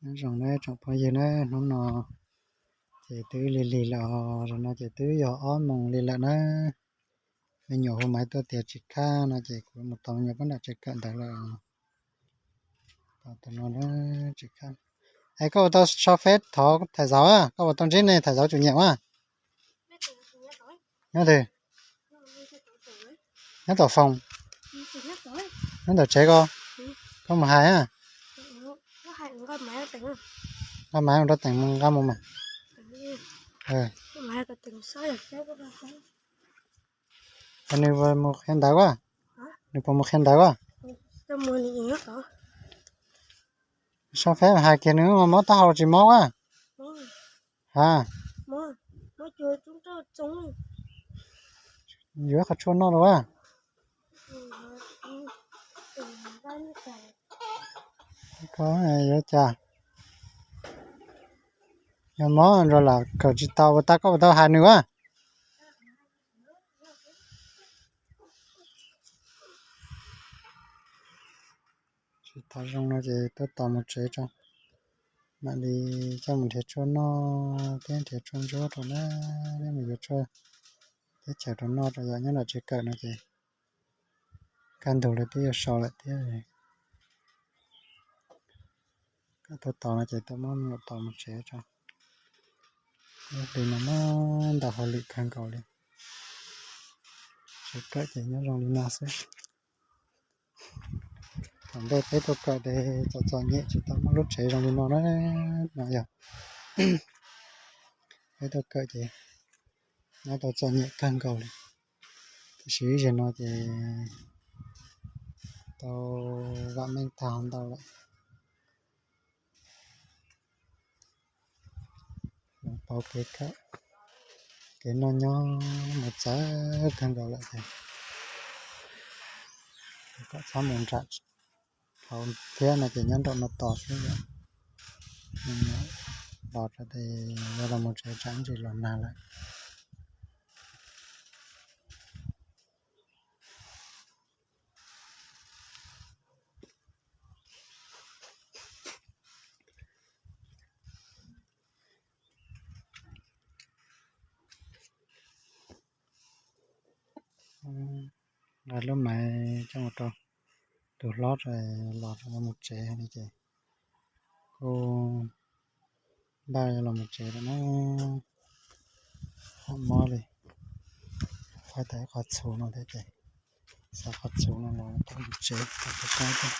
Nyob zoo na tsoom phooj ywg na, hnub no ces twb lig lig lawm, zaum no ces twb yog ob moos li lawm na. Me nyuam hu maiv tuaj tias tsis khab no ces kuv mus tos me nyuam pab nram tsev kawm ntawd lawm. Tos tus no tsis khab. Es koj ua tau sau feb thov thaj zauv, koj ua tau ntsib ne thaj zauv tsum nyiam a. Nyob twg? Nyob tom foos, nyob tom tsev ko. Koj mus hais a. Nqa maiv mus rau teem mus nqa mus mas. Nws mus qhia ntawv a, nws puas mus qhia ntawv a? Sau feb hais kiag nws mas mob taub hau los tsis mob a? Ha, yuav qhov tshuaj noj los a? Koj yuav cas? Yog mob nrog lam kawm tsis tau, ua tau koj puas tau hais nws a? Tsis tau zoo no ces tuaj tos mus tsev tso, mam li coj mus nrhiav tshuaj noj thiab nrhiav tshuaj ntsuab rau na, thiab mus yuav tshuaj teb chaws rau noj rau yom. Nyob nram tsev kawm no ces kaj ntug lawv twb yuav sau lawm thiab. Koj tuaj tos no ces tuaj muab me nyuam tos mus tsev tso. Ib hlis no muaj ntau hauj lwm kawg nkaus li. Tsev kawm ces nyob zoo li no xwb. Thaum ntej peb tuaj kawm ces txom txom nyem tsis tau muaj lub tsev zoo li no na, no yog peb tuaj kawm ces nyob tau txom nyem kawg nkaus li. Tiam sis ib zaug no ces tau vam meej tag ntau lawm. Pauv kev kawm, kev noj nyob mus txawv kawg nkaus lawm ces kom txhob mus nram hauv thiab no ces nyob nraum no tos xwb. Los rau ces yuav los mus tsev tsam ntsis los nag lawm. Nqa lub maiv coj mus rau tus hlob los rau mus tsev li ces kuj npaj los mus tsev lawm na. Hom mob li, faib tau ib qho txhuv no thiab ces xav qhov txhuv no los rau mus tsev rau qab.